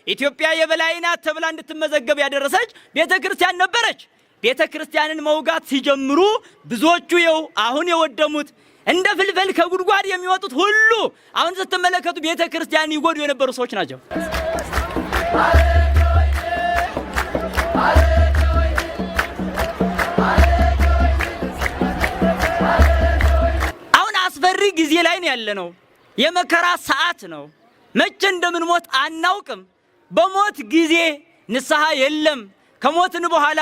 ኢትዮጵያ የበላይ ናት ተብላ እንድትመዘገብ ያደረሰች ቤተ ክርስቲያን ነበረች። ቤተ ክርስቲያንን መውጋት ሲጀምሩ ብዙዎቹ ይኸው አሁን የወደሙት እንደ ፍልፈል ከጉድጓድ የሚወጡት ሁሉ አሁን ስትመለከቱ ቤተ ክርስቲያን ይጎዱ የነበሩ ሰዎች ናቸው። አሁን አስፈሪ ጊዜ ላይ ነው ያለነው። የመከራ ሰዓት ነው። መቼ እንደምንሞት አናውቅም። በሞት ጊዜ ንስሐ የለም። ከሞትን በኋላ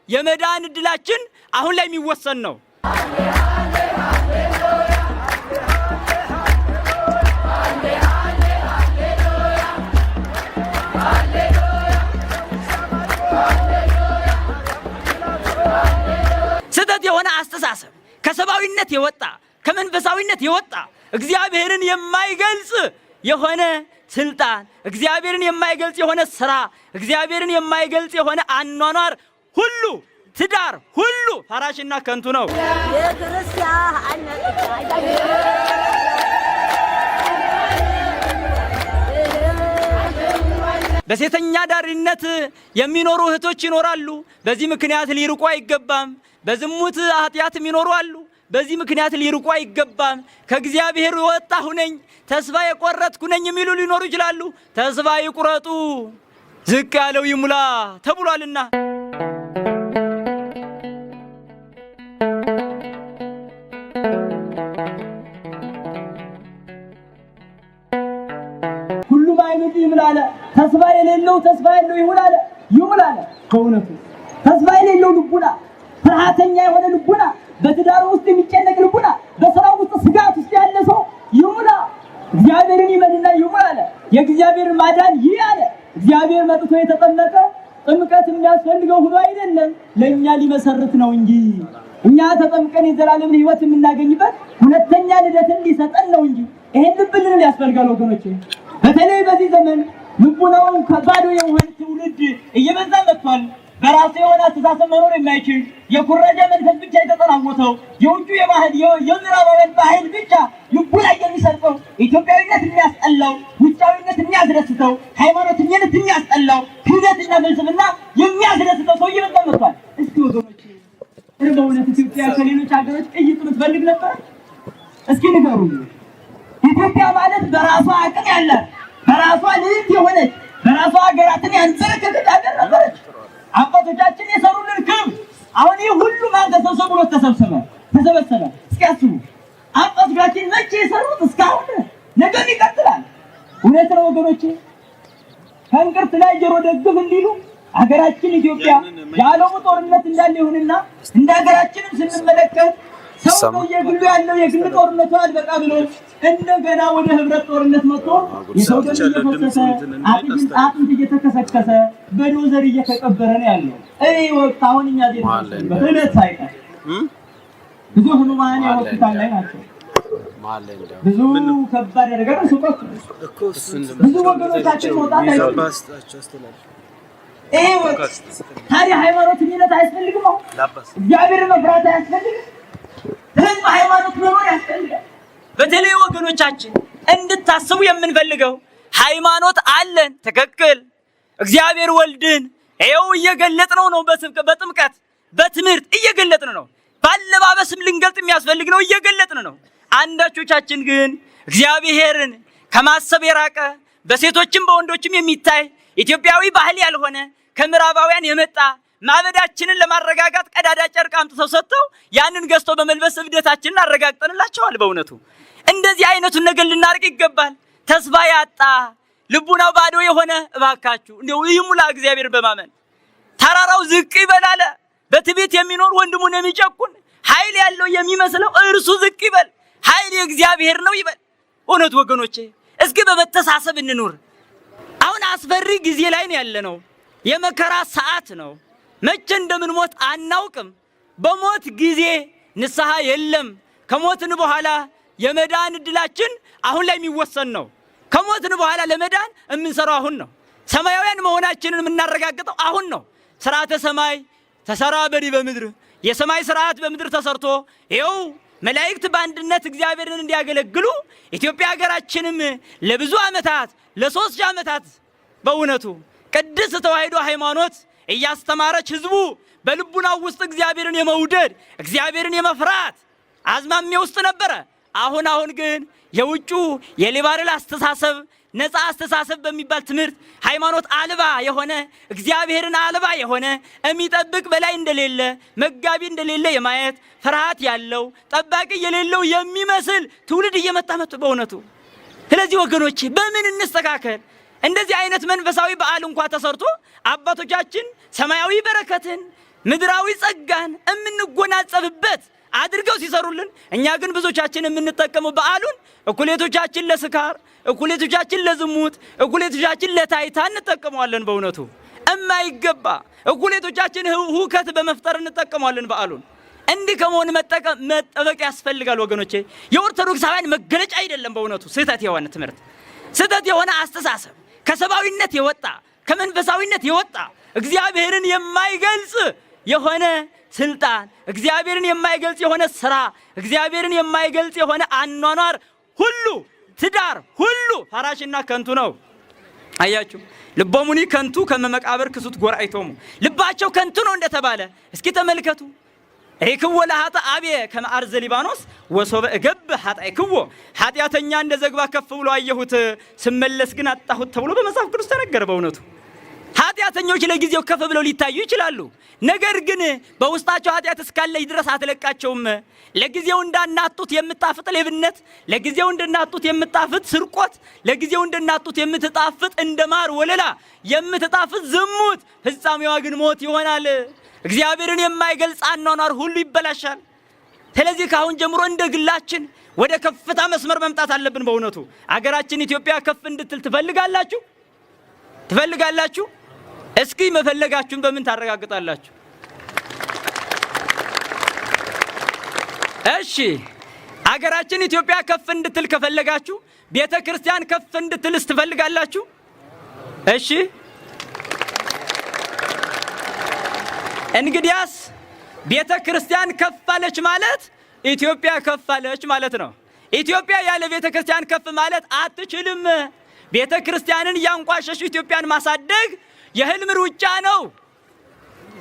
የመዳን እድላችን አሁን ላይ የሚወሰን ነው። ስህተት የሆነ አስተሳሰብ ከሰብአዊነት የወጣ ከመንፈሳዊነት የወጣ እግዚአብሔርን የማይገልጽ የሆነ ስልጣን፣ እግዚአብሔርን የማይገልጽ የሆነ ስራ፣ እግዚአብሔርን የማይገልጽ የሆነ አኗኗር ሁሉ ትዳር ሁሉ ፈራሽና ከንቱ ነው። በሴተኛ ዳሪነት የሚኖሩ እህቶች ይኖራሉ። በዚህ ምክንያት ሊርቁ አይገባም። በዝሙት ኃጢአት የሚኖሩ አሉ። በዚህ ምክንያት ሊርቁ አይገባም። ከእግዚአብሔር የወጣሁ ነኝ፣ ተስፋ የቆረጥኩ ነኝ የሚሉ ሊኖሩ ይችላሉ። ተስፋ ይቁረጡ፣ ዝቅ ያለው ይሙላ ተብሏልና። ሁሉ በአይነቱ ይሙላ አለ። ተስፋ የሌለው ተስፋ ያለው ይሁን አለ፣ ይሙላ አለ። ከእውነቱ ተስፋ የሌለው ልቡና፣ ፍርሃተኛ የሆነ ልቡና፣ በትዳሩ ውስጥ የሚጨነቅ ልቡና፣ በስራው ውስጥ ስጋት ውስጥ ያለ ሰው ይሙላ፣ እግዚአብሔርን ይመንና ይሙላ አለ። የእግዚአብሔር ማዳን ይህ አለ። እግዚአብሔር መጥቶ የተጠመቀ ጥምቀት የሚያስፈልገው ሆኖ አይደለም፣ ለእኛ ሊመሰርት ነው እንጂ እኛ ተጠምቀን የዘላለምን ሕይወት የምናገኝበት ሁለተኛ ልደትን ሊሰጠን ነው እንጂ። ይሄን ልብ ልንል ያስፈልጋል ወገኖቼ። በተለይ በዚህ ዘመን ልቡናው ከባዶ የሆነ ትውልድ እየበዛ መጥቷል። በራሱ የሆነ አስተሳሰብ መኖር የማይችል የኩረጃ መንፈስ ብቻ የተጠናወተው የውጩ የባህል የምዕራባውያን ባህል ብቻ ልቡ ላይ የሚሰርጸው፣ ኢትዮጵያዊነት የሚያስጠላው፣ ውጫዊነት የሚያስደስተው፣ ሃይማኖተኝነት የሚያስጠላው፣ ክህደትና ፍልስፍና የሚያስደስተው ሰው እየበዛ መጥቷል። እስኪ ወገኖች፣ በእውነት ኢትዮጵያ ከሌሎች ሀገሮች ቅይጥ የምትፈልግ ነበረ? እስኪ ንገሩ። ኢትዮጵያ ማለት በራሷ አቅም ያላት፣ በራሷ ልዕልት የሆነች፣ በራሷ ሀገራትን ያንበረከከች ሀገር ነበረች። አባቶቻችን የሰሩልን ክብ አሁን ይህ ሁሉ ማን ተሰብሰብ ብሎ ተሰበሰበ? እስኪ አስቡ። አባቶቻችን መቼ የሰሩት እስካሁን ነገም ይቀጥላል። እውነት ነው ወገኖቼ፣ ከእንቅርት ላይ ጆሮ ደግፍ እንዲሉ ሀገራችን ኢትዮጵያ የዓለሙ ጦርነት እንዳለ ይሁንና እንደ ሀገራችንም ስንመለከት ሰው የግሉ ያለው የግል ጦርነቱ አልበቃ ብሎ እንደገና ወደ ህብረት ጦርነት መጥቶ የሰው ደም እየፈሰሰ፣ አጥንት እየተከሰከሰ፣ በዶዘር እየተቀበረ ነው ያለው። እኔ ወቅት አሁን እኛ እለት ሳይቀር ብዙ ህሙማን ሆስፒታል ላይ ናቸው። ብዙ ከባድ አደጋ ደርሶባቸው ብዙ ወገኖቻችን መውጣት አይችሉም። ይሄ ወቅት ታዲያ ሃይማኖተኝነት አያስፈልግም? አሁን እግዚአብሔር መፍራት አያስፈልግም? ህዝብ ሃይማኖት መኖር ያስፈልጋል። በተለይ ወገኖቻችን እንድታስቡ የምንፈልገው ሃይማኖት አለን፣ ትክክል። እግዚአብሔር ወልድን ይኸው እየገለጥነው ነው። በጥምቀት በትምህርት እየገለጥን ነው። ባለባበስም ልንገልጥ የሚያስፈልግ ነው፣ እየገለጥን ነው። አንዳቾቻችን ግን እግዚአብሔርን ከማሰብ የራቀ፣ በሴቶችም በወንዶችም የሚታይ ኢትዮጵያዊ ባህል ያልሆነ ከምዕራባውያን የመጣ ማበዳችንን ለማረጋጋት ቀዳዳ ጨርቅ አምጥተው ሰጥተው ያንን ገዝተው በመልበስ እብደታችንን አረጋግጠንላቸዋል። በእውነቱ እንደዚህ አይነቱን ነገር ልናርቅ ይገባል። ተስፋ ያጣ ልቡናው ባዶ የሆነ እባካችሁ እንደው ይሙላ እግዚአብሔርን በማመን። ተራራው ዝቅ ይበል አለ። በትዕቢት የሚኖር ወንድሙን የሚጨቁን ኃይል ያለው የሚመስለው እርሱ ዝቅ ይበል፣ ኃይል የእግዚአብሔር ነው ይበል። እውነት ወገኖቼ እስኪ በመተሳሰብ እንኑር። አሁን አስፈሪ ጊዜ ላይ ነው ያለነው። የመከራ ሰዓት ነው። መቼ እንደምንሞት አናውቅም። በሞት ጊዜ ንስሐ የለም። ከሞትን በኋላ የመዳን እድላችን አሁን ላይ የሚወሰን ነው። ከሞትን በኋላ ለመዳን የምንሰራው አሁን ነው። ሰማያውያን መሆናችንን የምናረጋግጠው አሁን ነው። ስርዓተ ሰማይ ተሰራ በዲበ ምድር፣ የሰማይ ስርዓት በምድር ተሰርቶ ይኸው መላእክት በአንድነት እግዚአብሔርን እንዲያገለግሉ ኢትዮጵያ ሀገራችንም ለብዙ ዓመታት፣ ለ3000 ዓመታት በእውነቱ ቅድስት ተዋሕዶ ሃይማኖት እያስተማረች ህዝቡ በልቡናው ውስጥ እግዚአብሔርን የመውደድ እግዚአብሔርን የመፍራት አዝማሚያ ውስጥ ነበረ። አሁን አሁን ግን የውጩ የሊበራል አስተሳሰብ፣ ነፃ አስተሳሰብ በሚባል ትምህርት ሃይማኖት አልባ የሆነ፣ እግዚአብሔርን አልባ የሆነ፣ የሚጠብቅ በላይ እንደሌለ፣ መጋቢ እንደሌለ የማየት ፍርሃት ያለው፣ ጠባቂ የሌለው የሚመስል ትውልድ እየመጣ መጥቶ በእውነቱ። ስለዚህ ወገኖቼ በምን እንስተካከል? እንደዚህ አይነት መንፈሳዊ በዓል እንኳ ተሰርቶ አባቶቻችን ሰማያዊ በረከትን ምድራዊ ጸጋን የምንጎናጸፍበት አድርገው ሲሰሩልን፣ እኛ ግን ብዙዎቻችን የምንጠቀመው በዓሉን እኩሌቶቻችን ለስካር፣ እኩሌቶቻችን ለዝሙት፣ እኩሌቶቻችን ለታይታ እንጠቀመዋለን። በእውነቱ እማይገባ እኩሌቶቻችን ሁከት በመፍጠር እንጠቀመዋለን በዓሉን። እንዲህ ከመሆን መጠበቅ ያስፈልጋል ወገኖቼ። የኦርቶዶክሳውያን መገለጫ አይደለም በእውነቱ ስህተት የሆነ ትምህርት፣ ስህተት የሆነ አስተሳሰብ፣ ከሰብአዊነት የወጣ፣ ከመንፈሳዊነት የወጣ፣ እግዚአብሔርን የማይገልጽ የሆነ ስልጣን፣ እግዚአብሔርን የማይገልጽ የሆነ ስራ፣ እግዚአብሔርን የማይገልጽ የሆነ አኗኗር ሁሉ፣ ትዳር ሁሉ ፈራሽና ከንቱ ነው። አያችሁ፣ ልቦሙኒ ከንቱ ከመ መቃብር ክሱት ጎርአይቶሙ፣ ልባቸው ከንቱ ነው እንደተባለ እስኪ ተመልከቱ። ርኢክዎ ለኃጥእ ዐብየ ከመ አርዘ ሊባኖስ ወሶበ እገብእ ኃጣእክዎ፣ ኃጢአተኛ እንደ ዘግባ ከፍ ብሎ አየሁት፣ ስመለስ ግን አጣሁት ተብሎ በመጽሐፍ ቅዱስ ተነገረ። በእውነቱ ኃጢአተኞች ለጊዜው ከፍ ብለው ሊታዩ ይችላሉ። ነገር ግን በውስጣቸው ኃጢአት እስካለች ድረስ አትለቃቸውም። ለጊዜው እንዳናጡት የምጣፍጥ ሌብነት፣ ለጊዜው እንዳናጡት የምጣፍጥ ስርቆት፣ ለጊዜው እንዳናጡት የምትጣፍጥ እንደ ማር ወለላ የምትጣፍጥ ዝሙት፣ ፍጻሜዋ ግን ሞት ይሆናል። እግዚአብሔርን የማይገልጽ አኗኗር ሁሉ ይበላሻል። ስለዚህ ከአሁን ጀምሮ እንደ ግላችን ወደ ከፍታ መስመር መምጣት አለብን። በእውነቱ አገራችን ኢትዮጵያ ከፍ እንድትል ትፈልጋላችሁ? ትፈልጋላችሁ? እስኪ መፈለጋችሁን በምን ታረጋግጣላችሁ? እሺ፣ አገራችን ኢትዮጵያ ከፍ እንድትል ከፈለጋችሁ ቤተ ክርስቲያን ከፍ እንድትልስ ትፈልጋላችሁ? እሺ፣ እንግዲያስ ቤተ ክርስቲያን ከፍ አለች ማለት ኢትዮጵያ ከፍ አለች ማለት ነው። ኢትዮጵያ ያለ ቤተ ክርስቲያን ከፍ ማለት አትችልም። ቤተ ክርስቲያንን እያንቋሸሹ ኢትዮጵያን ማሳደግ የህልም ሩጫ ነው።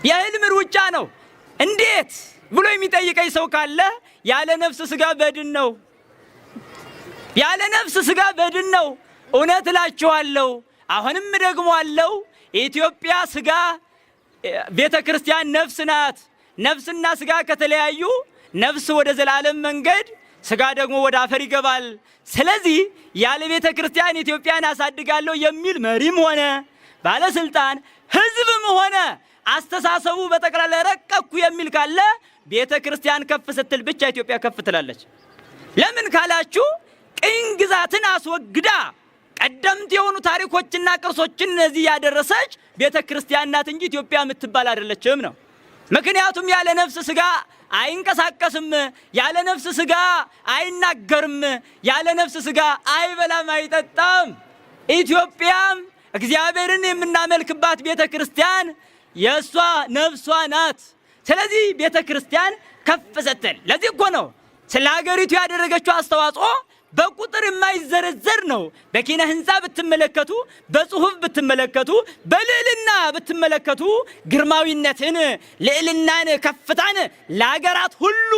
የህልም ሩጫ ነው። እንዴት ብሎ የሚጠይቀኝ ሰው ካለ ያለ ነፍስ ስጋ በድን ነው። ያለ ነፍስ ስጋ በድን ነው። እውነት እላችኋለሁ፣ አሁንም ደግሞ አለው፣ ኢትዮጵያ ስጋ፣ ቤተ ክርስቲያን ነፍስ ናት። ነፍስና ስጋ ከተለያዩ ነፍስ ወደ ዘላለም መንገድ፣ ስጋ ደግሞ ወደ አፈር ይገባል። ስለዚህ ያለ ቤተ ክርስቲያን ኢትዮጵያን አሳድጋለሁ የሚል መሪም ሆነ ባለስልጣን፣ ህዝብም ሆነ አስተሳሰቡ በጠቅላላ ረቀኩ የሚል ካለ ቤተ ክርስቲያን ከፍ ስትል ብቻ ኢትዮጵያ ከፍ ትላለች። ለምን ካላችሁ ቅኝ ግዛትን አስወግዳ ቀደምት የሆኑ ታሪኮችና ቅርሶችን እነዚህ ያደረሰች ቤተ ክርስቲያን ናት እንጂ ኢትዮጵያ የምትባል አይደለችም ነው። ምክንያቱም ያለ ነፍስ ስጋ አይንቀሳቀስም፣ ያለ ነፍስ ስጋ አይናገርም፣ ያለ ነፍስ ስጋ አይበላም፣ አይጠጣም። ኢትዮጵያም እግዚአብሔርን የምናመልክባት ቤተ ክርስቲያን የእሷ ነፍሷ ናት። ስለዚህ ቤተ ክርስቲያን ከፍ ስትል፣ ለዚህ እኮ ነው ስለ ሀገሪቱ ያደረገችው አስተዋጽኦ በቁጥር የማይዘረዘር ነው። በኪነ ህንፃ ብትመለከቱ፣ በጽሁፍ ብትመለከቱ፣ በልዕልና ብትመለከቱ ግርማዊነትን፣ ልዕልናን፣ ከፍታን ለሀገራት ሁሉ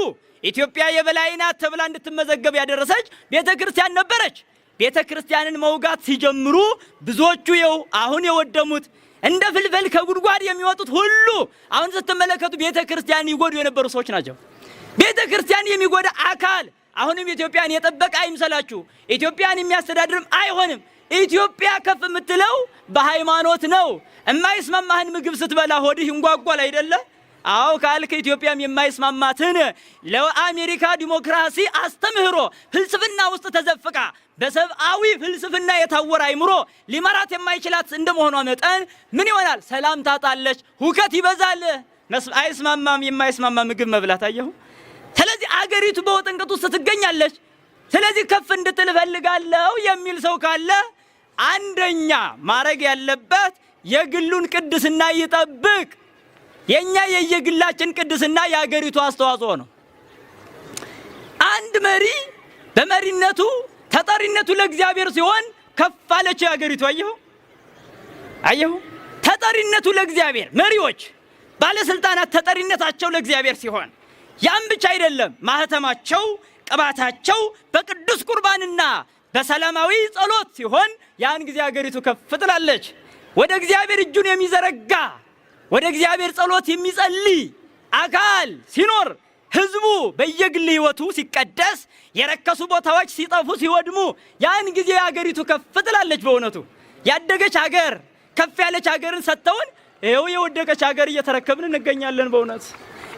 ኢትዮጵያ የበላይ ናት ተብላ እንድትመዘገብ ያደረሰች ቤተ ክርስቲያን ነበረች። ቤተ ክርስቲያንን መውጋት ሲጀምሩ ብዙዎቹ ይኸው አሁን የወደሙት፣ እንደ ፍልፈል ከጉድጓድ የሚወጡት ሁሉ አሁን ስትመለከቱ ቤተ ክርስቲያን ይጎዱ የነበሩ ሰዎች ናቸው። ቤተ ክርስቲያን የሚጎዳ አካል አሁንም ኢትዮጵያን የጠበቀ አይምሰላችሁ። ኢትዮጵያን የሚያስተዳድርም አይሆንም። ኢትዮጵያ ከፍ የምትለው በሃይማኖት ነው። የማይስማማህን ምግብ ስትበላ ሆድህ ይንጓጓል አይደለ? አዎ ካልክ ኢትዮጵያም የማይስማማትን ለአሜሪካ ዲሞክራሲ አስተምህሮ ፍልስፍና ውስጥ ተዘፍቃ በሰብአዊ ፍልስፍና የታወረ አይምሮ ሊመራት የማይችላት እንደመሆኗ መጠን ምን ይሆናል? ሰላም ታጣለች፣ ሁከት ይበዛል። አይስማማም። የማይስማማ ምግብ መብላት አየሁ። ስለዚህ አገሪቱ በውጥንቅጥ ውስጥ ትገኛለች። ስለዚህ ከፍ እንድትል እፈልጋለሁ የሚል ሰው ካለ አንደኛ ማድረግ ያለበት የግሉን ቅድስና ይጠብቅ። የኛ የየግላችን ቅድስና የአገሪቱ አስተዋጽኦ ነው። አንድ መሪ በመሪነቱ ተጠሪነቱ ለእግዚአብሔር ሲሆን ከፍ አለች አገሪቱ። አየሁ። አየሁ፣ ተጠሪነቱ ለእግዚአብሔር፣ መሪዎች ባለስልጣናት ተጠሪነታቸው ለእግዚአብሔር ሲሆን፣ ያም ብቻ አይደለም፣ ማህተማቸው ቅባታቸው በቅዱስ ቁርባንና በሰላማዊ ጸሎት ሲሆን ያን ጊዜ አገሪቱ ከፍ ትላለች። ወደ እግዚአብሔር እጁን የሚዘረጋ፣ ወደ እግዚአብሔር ጸሎት የሚጸልይ አካል ሲኖር፣ ህዝቡ በየግል ህይወቱ ሲቀደስ፣ የረከሱ ቦታዎች ሲጠፉ ሲወድሙ፣ ያን ጊዜ አገሪቱ ከፍ ትላለች። በእውነቱ ያደገች ሀገር፣ ከፍ ያለች ሀገርን ሰጥተውን ይኸው የወደቀች ሀገር እየተረከብን እንገኛለን። በእውነት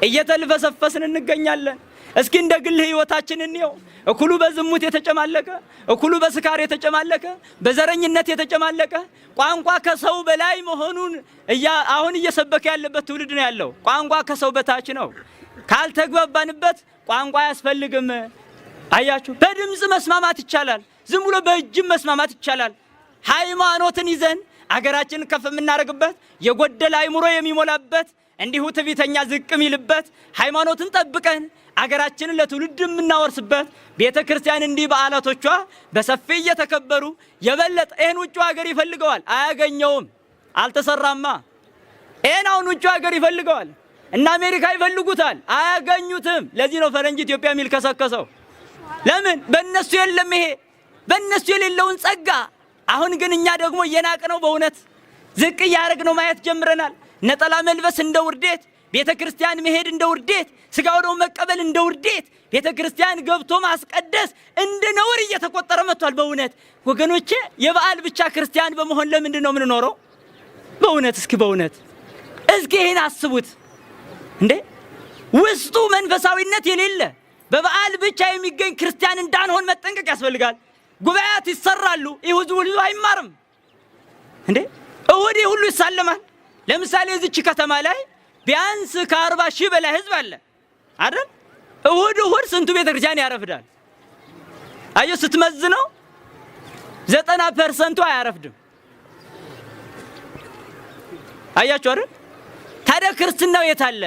እየተልፈሰፈስን እንገኛለን። እስኪ እንደ ግል ህይወታችን እንየው። እኩሉ በዝሙት የተጨማለቀ፣ እኩሉ በስካር የተጨማለቀ፣ በዘረኝነት የተጨማለቀ፣ ቋንቋ ከሰው በላይ መሆኑን አሁን እየሰበከ ያለበት ትውልድ ነው ያለው። ቋንቋ ከሰው በታች ነው። ካልተግባባንበት ቋንቋ አያስፈልግም። አያችሁ፣ በድምፅ መስማማት ይቻላል። ዝም ብሎ በእጅም መስማማት ይቻላል። ሃይማኖትን ይዘን አገራችንን ከፍ የምናደርግበት፣ የጎደለ አይምሮ የሚሞላበት፣ እንዲሁ ትዕቢተኛ ዝቅ የሚልበት፣ ሃይማኖትን ጠብቀን አገራችንን ለትውልድ የምናወርስበት፣ ቤተ ክርስቲያን እንዲህ በዓላቶቿ በሰፊ እየተከበሩ የበለጠ ይህን ውጭ ሀገር ይፈልገዋል፣ አያገኘውም። አልተሰራማ። ይህን አሁን ውጭ ሀገር ይፈልገዋል እና አሜሪካ ይፈልጉታል፣ አያገኙትም። ለዚህ ነው ፈረንጅ ኢትዮጵያ የሚልከሰከሰው። ለምን? በእነሱ የለም ይሄ፣ በእነሱ የሌለውን ጸጋ። አሁን ግን እኛ ደግሞ እየናቅ ነው፣ በእውነት ዝቅ እያደረግ ነው ማየት ጀምረናል። ነጠላ መልበስ እንደ ውርዴት፣ ቤተ ክርስቲያን መሄድ እንደ ውርዴት፣ ስጋ ወደሙ መቀበል እንደ ውርዴት፣ ቤተ ክርስቲያን ገብቶ ማስቀደስ እንደ ነውር እየተቆጠረ መጥቷል። በእውነት ወገኖቼ፣ የበዓል ብቻ ክርስቲያን በመሆን ለምንድን ነው የምንኖረው? በእውነት እስኪ ይህን አስቡት እንዴ! ውስጡ መንፈሳዊነት የሌለ፣ በበዓል ብቻ የሚገኝ ክርስቲያን እንዳንሆን መጠንቀቅ ያስፈልጋል። ጉባኤያት ይሰራሉ፣ ይህ ህዝቡ ሁሉ አይማርም እንዴ? እሁድ ሁሉ ይሳለማል። ለምሳሌ እዚች ከተማ ላይ ቢያንስ ከ40,000 በላይ ህዝብ አለ አይደል? እሁድ እሁድ ስንቱ ቤተክርስቲያን ያረፍዳል? አየ፣ ስትመዝነው 90%ቱ አያረፍድም። አያችሁ አይደል? ታዲያ ክርስትናው የት አለ?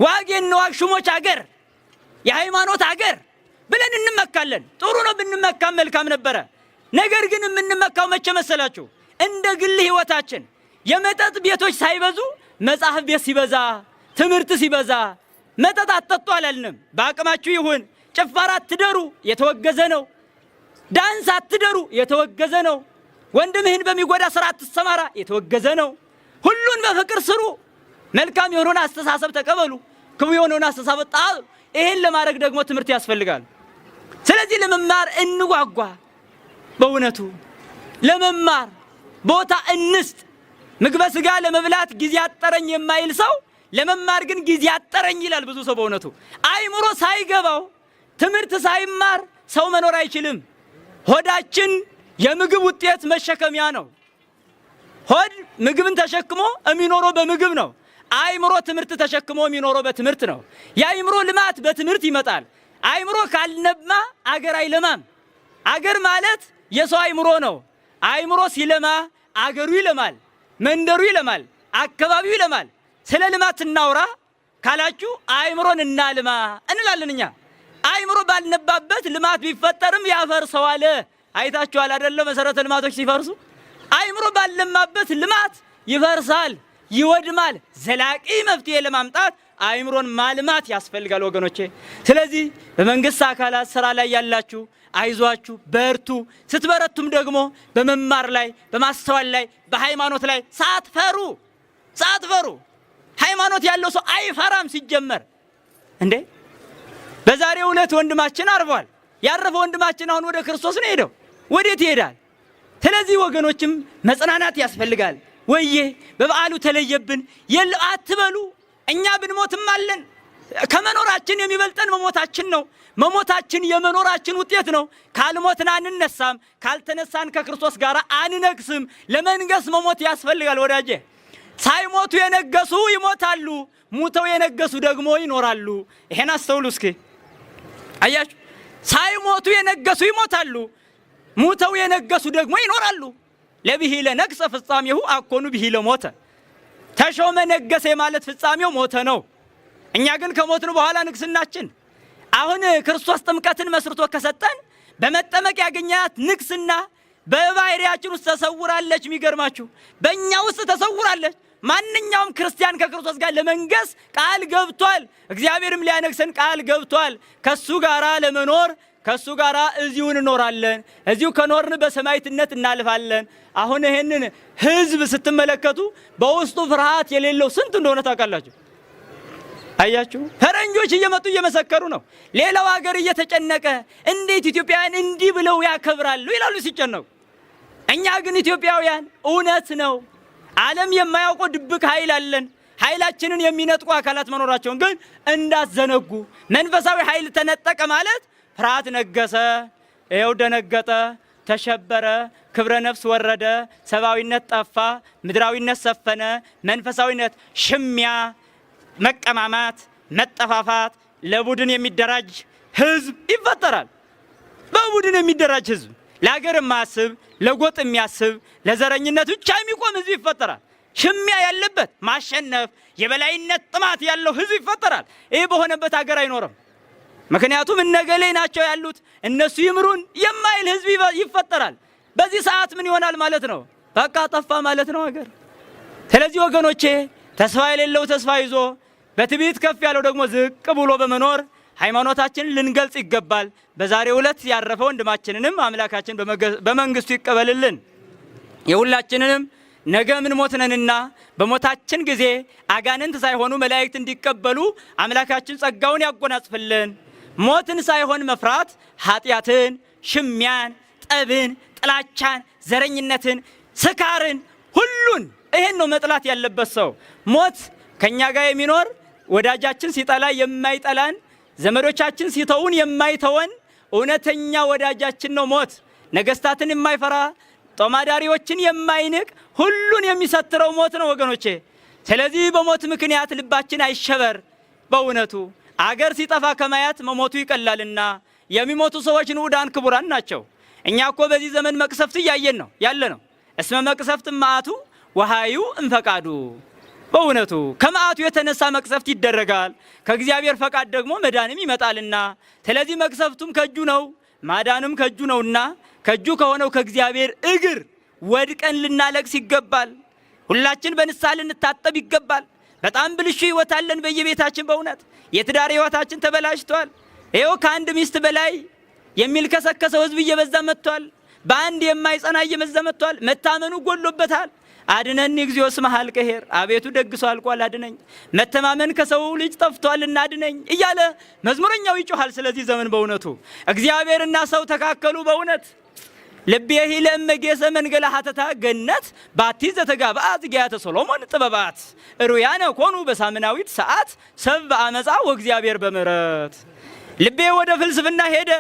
ዋግ የነዋግ ሹሞች አገር፣ የሃይማኖት አገር ብለን እንመካለን። ጥሩ ነው፣ ብንመካም መልካም ነበረ። ነገር ግን የምንመካው መቼ መሰላችሁ? እንደ ግል ህይወታችን የመጠጥ ቤቶች ሳይበዙ መጽሐፍ ቤት ሲበዛ፣ ትምህርት ሲበዛ፣ መጠጥ አትጠጡ አላልንም። በአቅማችሁ ይሁን። ጭፈራ አትደሩ፣ የተወገዘ ነው። ዳንስ አትደሩ፣ የተወገዘ ነው። ወንድምህን በሚጎዳ ስራ አትሰማራ፣ የተወገዘ ነው። ሁሉን በፍቅር ስሩ። መልካም የሆነውን አስተሳሰብ ተቀበሉ፣ ክፉ የሆነውን አስተሳሰብ ጣሉ። ይሄን ለማድረግ ደግሞ ትምህርት ያስፈልጋል። ስለዚህ ለመማር እንጓጓ። በእውነቱ ለመማር ቦታ እንስጥ። ምግበ ስጋ ለመብላት ጊዜ አጠረኝ የማይል ሰው ለመማር ግን ጊዜ አጠረኝ ይላል ብዙ ሰው። በእውነቱ አይምሮ ሳይገባው፣ ትምህርት ሳይማር ሰው መኖር አይችልም። ሆዳችን የምግብ ውጤት መሸከሚያ ነው። ሆድ ምግብን ተሸክሞ የሚኖረው በምግብ ነው። አይምሮ ትምህርት ተሸክሞ የሚኖረው በትምህርት ነው። የአይምሮ ልማት በትምህርት ይመጣል። አይምሮ ካልነማ አገር አይለማም። አገር ማለት የሰው አይምሮ ነው። አይምሮ ሲለማ አገሩ ይለማል፣ መንደሩ ይለማል፣ አካባቢው ይለማል። ስለ ልማት እናውራ ካላችሁ አይምሮን እናልማ እንላለን እኛ። አይምሮ ባልነባበት ልማት ቢፈጠርም ያፈርሰዋል። አይታችኋል አይደለ? መሰረተ ልማቶች ሲፈርሱ። አይምሮ ባልለማበት ልማት ይፈርሳል፣ ይወድማል። ዘላቂ መፍትሄ ለማምጣት አይምሮን ማልማት ያስፈልጋል ወገኖቼ። ስለዚህ በመንግስት አካላት ስራ ላይ ያላችሁ አይዟችሁ፣ በርቱ። ስትበረቱም ደግሞ በመማር ላይ፣ በማስተዋል ላይ፣ በሃይማኖት ላይ ሳትፈሩ፣ ሳትፈሩ። ሃይማኖት ያለው ሰው አይፈራም ሲጀመር። እንዴ፣ በዛሬው ዕለት ወንድማችን አርፏል። ያረፈ ወንድማችን አሁን ወደ ክርስቶስ ነው የሄደው። ወዴት ይሄዳል? ስለዚህ ወገኖችም መጽናናት ያስፈልጋል። ወዬ በበዓሉ ተለየብን የለ አትበሉ። እኛ ብንሞትም አለን። ከመኖራችን የሚበልጠን መሞታችን ነው። መሞታችን የመኖራችን ውጤት ነው። ካልሞትን አንነሳም። ካልተነሳን ከክርስቶስ ጋር አንነግስም። ለመንገስ መሞት ያስፈልጋል ወዳጄ። ሳይሞቱ የነገሱ ይሞታሉ፣ ሙተው የነገሱ ደግሞ ይኖራሉ። ይሄን አስተውሉ እስኪ። አያችሁ፣ ሳይሞቱ የነገሱ ይሞታሉ፣ ሙተው የነገሱ ደግሞ ይኖራሉ። ለብሂለ ነግሰ ፍጻሜሁ አኮኑ ብሂለ ሞተ። ተሾመ ነገሰ የማለት ፍጻሜው ሞተ ነው። እኛ ግን ከሞትን በኋላ ንግስናችን፣ አሁን ክርስቶስ ጥምቀትን መስርቶ ከሰጠን በመጠመቅ ያገኘናት ንግስና በባህሪያችን ውስጥ ተሰውራለች። የሚገርማችሁ በእኛ ውስጥ ተሰውራለች። ማንኛውም ክርስቲያን ከክርስቶስ ጋር ለመንገስ ቃል ገብቷል። እግዚአብሔርም ሊያነግሰን ቃል ገብቷል። ከሱ ጋራ ለመኖር ከሱ ጋራ እዚሁ እንኖራለን። እዚሁ ከኖርን በሰማዕትነት እናልፋለን። አሁን ይሄንን ህዝብ ስትመለከቱ በውስጡ ፍርሃት የሌለው ስንት እንደሆነ ታውቃላችሁ። አያችሁ፣ ፈረንጆች እየመጡ እየመሰከሩ ነው። ሌላው ሀገር እየተጨነቀ እንዴት ኢትዮጵያውያን እንዲህ ብለው ያከብራሉ ይላሉ ሲጨነቁ። እኛ ግን ኢትዮጵያውያን እውነት ነው ዓለም የማያውቀው ድብቅ ኃይል አለን። ኃይላችንን የሚነጥቁ አካላት መኖራቸውን ግን እንዳትዘነጉ። መንፈሳዊ ኃይል ተነጠቀ ማለት ፍርሃት ነገሰ። ይኸው ደነገጠ፣ ተሸበረ፣ ክብረ ነፍስ ወረደ፣ ሰብአዊነት ጠፋ፣ ምድራዊነት ሰፈነ፣ መንፈሳዊነት ሽሚያ፣ መቀማማት፣ መጠፋፋት፣ ለቡድን የሚደራጅ ህዝብ ይፈጠራል። በቡድን የሚደራጅ ህዝብ፣ ለሀገር የማያስብ፣ ለጎጥ የሚያስብ፣ ለዘረኝነት ብቻ የሚቆም ህዝብ ይፈጠራል። ሽሚያ ያለበት፣ ማሸነፍ፣ የበላይነት ጥማት ያለው ህዝብ ይፈጠራል። ይህ በሆነበት ሀገር አይኖርም። ምክንያቱም እነገሌ ናቸው ያሉት እነሱ ይምሩን የማይል ህዝብ ይፈጠራል። በዚህ ሰዓት ምን ይሆናል ማለት ነው? በቃ ጠፋ ማለት ነው ሀገር። ስለዚህ ወገኖቼ ተስፋ የሌለው ተስፋ ይዞ፣ በትዕቢት ከፍ ያለው ደግሞ ዝቅ ብሎ በመኖር ሃይማኖታችንን ልንገልጽ ይገባል። በዛሬው ዕለት ያረፈ ወንድማችንንም አምላካችን በመንግስቱ ይቀበልልን። የሁላችንንም ነገ ምን ሞት ነንና በሞታችን ጊዜ አጋንንት ሳይሆኑ መላእክት እንዲቀበሉ አምላካችን ጸጋውን ያጎናጽፍልን። ሞትን ሳይሆን መፍራት ኃጢአትን፣ ሽሚያን፣ ጠብን፣ ጥላቻን፣ ዘረኝነትን፣ ስካርን ሁሉን ይሄን ነው መጥላት ያለበት ሰው። ሞት ከኛ ጋር የሚኖር ወዳጃችን ሲጠላ የማይጠላን፣ ዘመዶቻችን ሲተውን የማይተወን እውነተኛ ወዳጃችን ነው ሞት። ነገስታትን የማይፈራ፣ ጦማዳሪዎችን የማይንቅ፣ ሁሉን የሚሰትረው ሞት ነው ወገኖቼ። ስለዚህ በሞት ምክንያት ልባችን አይሸበር። በእውነቱ አገር ሲጠፋ ከማየት መሞቱ ይቀላልና የሚሞቱ ሰዎች ንዑዳን ክቡራን ናቸው። እኛ እኮ በዚህ ዘመን መቅሰፍት እያየን ነው ያለ ነው። እስመ መቅሰፍት መዓቱ ወሃዩ እምፈቃዱ። በእውነቱ ከመዓቱ የተነሳ መቅሰፍት ይደረጋል፣ ከእግዚአብሔር ፈቃድ ደግሞ መዳንም ይመጣልና። ስለዚህ መቅሰፍቱም ከእጁ ነው፣ ማዳንም ከእጁ ነውና ከእጁ ከሆነው ከእግዚአብሔር እግር ወድቀን ልናለቅስ ይገባል። ሁላችን በንስሐ ልንታጠብ ይገባል። በጣም ብልሹ ሕይወት አለን በየቤታችን። በእውነት የትዳር ሕይወታችን ተበላሽቷል። ይኸው ከአንድ ሚስት በላይ የሚልከሰከሰው ሕዝብ እየበዛ መጥቷል። በአንድ የማይጸና እየበዛ መጥቷል። መታመኑ ጎሎበታል። አድነኒ እግዚኦ እስመ ኀልቀ ኄር፣ አቤቱ ደግሶ አልቋል አድነኝ፣ መተማመን ከሰው ልጅ ጠፍቷልና አድነኝ እያለ መዝሙረኛው ይጮሃል። ስለዚህ ዘመን በእውነቱ እግዚአብሔርና ሰው ተካከሉ። በእውነት ልቤሂ ለእመጌሰ መንገለ ሀተታ ገነት ባቲ ዘተጋብአ ጽጌያተ ሶሎሞን ጥበባት እሩያነ ኮኑ በሳምናዊት ሰዓት ሰብ በአመፃ ወእግዚአብሔር በምሕረት። ልቤ ወደ ፍልስፍና ሄደ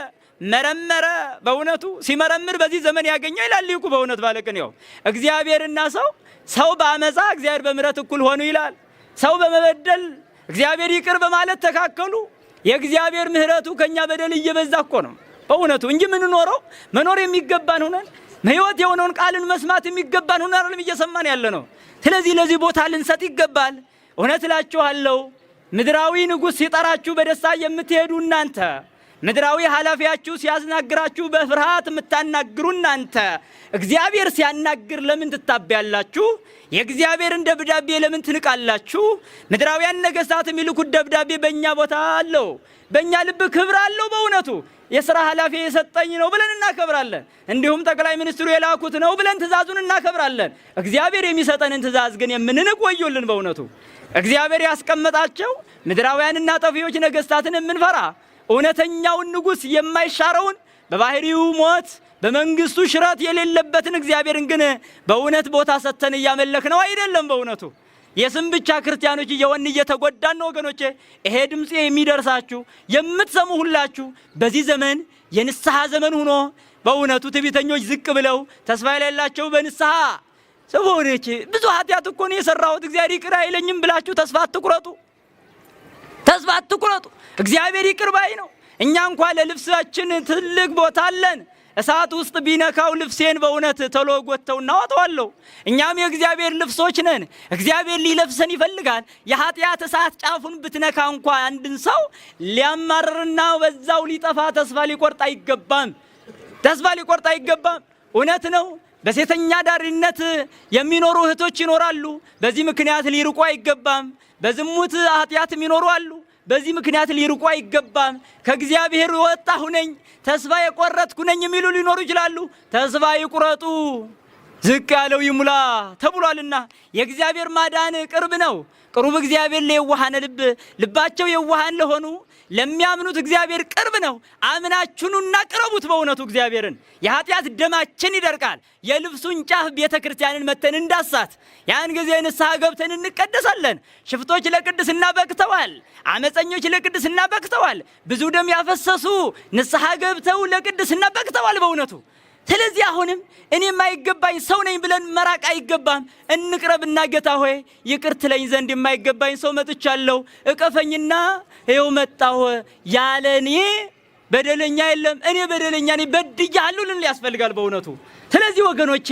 መረመረ። በእውነቱ ሲመረምር በዚህ ዘመን ያገኘው ይላል ሊቁ። በእውነት ባለቅኔው እግዚአብሔርና ሰው፣ ሰው በአመፃ እግዚአብሔር በምሕረት እኩል ሆኑ ይላል። ሰው በመበደል እግዚአብሔር ይቅር በማለት ተካከሉ። የእግዚአብሔር ምሕረቱ ከኛ በደል እየበዛ እኮ ነው በእውነቱ እንጂ የምንኖረው መኖር የሚገባን ሆነን፣ ሕይወት የሆነውን ቃልን መስማት የሚገባን ሆነን አይደለም እየሰማን ያለ ነው። ስለዚህ ለዚህ ቦታ ልንሰጥ ይገባል። እውነት እላችኋለሁ ምድራዊ ንጉሥ ሲጠራችሁ በደስታ የምትሄዱ እናንተ፣ ምድራዊ ኃላፊያችሁ ሲያስናግራችሁ በፍርሃት የምታናግሩ እናንተ፣ እግዚአብሔር ሲያናግር ለምን ትታበያላችሁ? የእግዚአብሔርን ደብዳቤ ለምን ትንቃላችሁ? ምድራውያን ነገሥታት የሚልኩት ደብዳቤ በእኛ ቦታ አለው፣ በእኛ ልብ ክብር አለው። በእውነቱ የሥራ ኃላፊ የሰጠኝ ነው ብለን እናከብራለን። እንዲሁም ጠቅላይ ሚኒስትሩ የላኩት ነው ብለን ትእዛዙን እናከብራለን። እግዚአብሔር የሚሰጠንን ትእዛዝ ግን የምንንቅ ወዮልን። በእውነቱ እግዚአብሔር ያስቀመጣቸው ምድራውያንና ጠፊዎች ነገሥታትን የምንፈራ፣ እውነተኛውን ንጉሥ፣ የማይሻረውን፣ በባህሪው ሞት በመንግስቱ ሽረት የሌለበትን እግዚአብሔርን ግን በእውነት ቦታ ሰጥተን እያመለክ ነው አይደለም። በእውነቱ የስም ብቻ ክርስቲያኖች እየሆን እየተጎዳን ነው ወገኖቼ። ይሄ ድምፄ የሚደርሳችሁ የምትሰሙ ሁላችሁ በዚህ ዘመን የንስሐ ዘመን ሆኖ በእውነቱ ትዕቢተኞች ዝቅ ብለው፣ ተስፋ የሌላቸው በንስሐ ሰዎች ብዙ ኃጢአት እኮ ነው የሰራሁት እግዚአብሔር ይቅር አይለኝም ብላችሁ ተስፋ አትቁረጡ። ተስፋ አትቁረጡ። እግዚአብሔር ይቅር ባይ ነው። እኛ እንኳ ለልብሳችን ትልቅ ቦታ አለን። እሳት ውስጥ ቢነካው ልብሴን በእውነት ቶሎ ጎተው እናወጣዋለሁ። እኛም የእግዚአብሔር ልብሶች ነን። እግዚአብሔር ሊለብሰን ይፈልጋል። የኃጢአት እሳት ጫፉን ብትነካ እንኳ አንድን ሰው ሊያማርርና በዛው ሊጠፋ ተስፋ ሊቆርጥ አይገባም። ተስፋ ሊቆርጥ አይገባም። እውነት ነው። በሴተኛ አዳሪነት የሚኖሩ እህቶች ይኖራሉ። በዚህ ምክንያት ሊርቁ አይገባም። በዝሙት ኃጢአት የሚኖሩ አሉ። በዚህ ምክንያት ሊርቁ አይገባም። ከእግዚአብሔር የወጣሁ ነኝ፣ ተስፋ የቆረጥኩ ነኝ የሚሉ ሊኖሩ ይችላሉ። ተስፋ ይቁረጡ፣ ዝቅ ያለው ይሙላ ተብሏልና የእግዚአብሔር ማዳን ቅርብ ነው። ቅሩብ እግዚአብሔር ለየዋሃነ ልብ፣ ልባቸው የዋሃን ለሆኑ ለሚያምኑት እግዚአብሔር ቅርብ ነው። አምናችሁኑና ቅረቡት በእውነቱ እግዚአብሔርን። የኃጢአት ደማችን ይደርቃል። የልብሱን ጫፍ ቤተ ክርስቲያንን መተን እንዳሳት፣ ያን ጊዜ ንስሐ ገብተን እንቀደሳለን። ሽፍቶች ለቅድስና በቅተዋል። አመፀኞች ለቅድስና በቅተዋል። ብዙ ደም ያፈሰሱ ንስሐ ገብተው ለቅድስና በቅተዋል በእውነቱ። ስለዚህ አሁንም እኔ የማይገባኝ ሰው ነኝ ብለን መራቅ አይገባም። እንቅረብና ጌታ ሆይ ይቅር ትለኝ ዘንድ የማይገባኝ ሰው መጥቻለሁ፣ እቀፈኝና ይኸው መጣሁ። ያለ እኔ በደለኛ የለም፣ እኔ በደለኛ ነኝ፣ በድያለሁ ልንል ያስፈልጋል በእውነቱ። ስለዚህ ወገኖቼ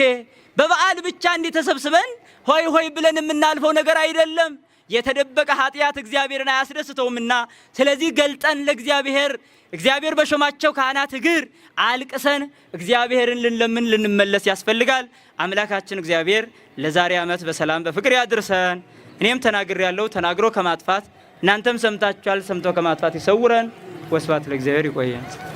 በበዓል ብቻ እንዲህ ተሰብስበን ሆይ ሆይ ብለን የምናልፈው ነገር አይደለም። የተደበቀ ኃጢአት እግዚአብሔርን አያስደስተውምና፣ ስለዚህ ገልጠን ለእግዚአብሔር እግዚአብሔር በሾማቸው ካህናት እግር አልቅሰን እግዚአብሔርን ልንለምን ልንመለስ ያስፈልጋል። አምላካችን እግዚአብሔር ለዛሬ ዓመት በሰላም በፍቅር ያድርሰን። እኔም ተናግሬ ያለው ተናግሮ ከማጥፋት እናንተም ሰምታችኋል፣ ሰምቶ ከማጥፋት ይሰውረን። ወስብሐት ለእግዚአብሔር። ይቆየን።